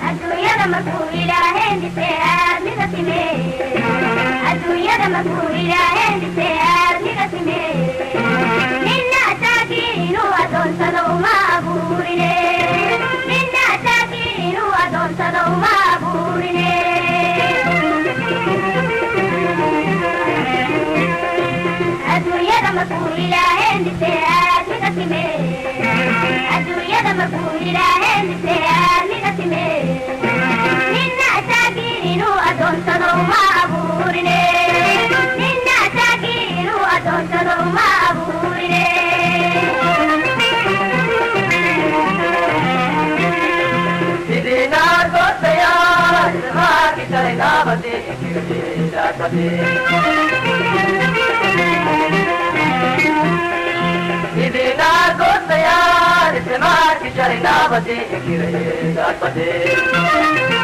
Adduunyada markuu ilaaheen dhisay aadmiga simeeye, adduunyada markuu ilaaheen dhisay aadmiga simeeye, nina asaagii inuu adoonsado uma abuurine, nina asaagii inuu adoonsado uma abuurine. Adduunyada markuu ilaaheen dhisay aadmiga simeeye, adduunyada markuu ilaaheen dhisay aadmiga simeeye, nina asaagii inuu adoonsado uma abuurine, nina asaagii inuu adoonsado uma abuurine. Sidinaagoosayaa ismaarki shalay naabadi kirayee daadbade.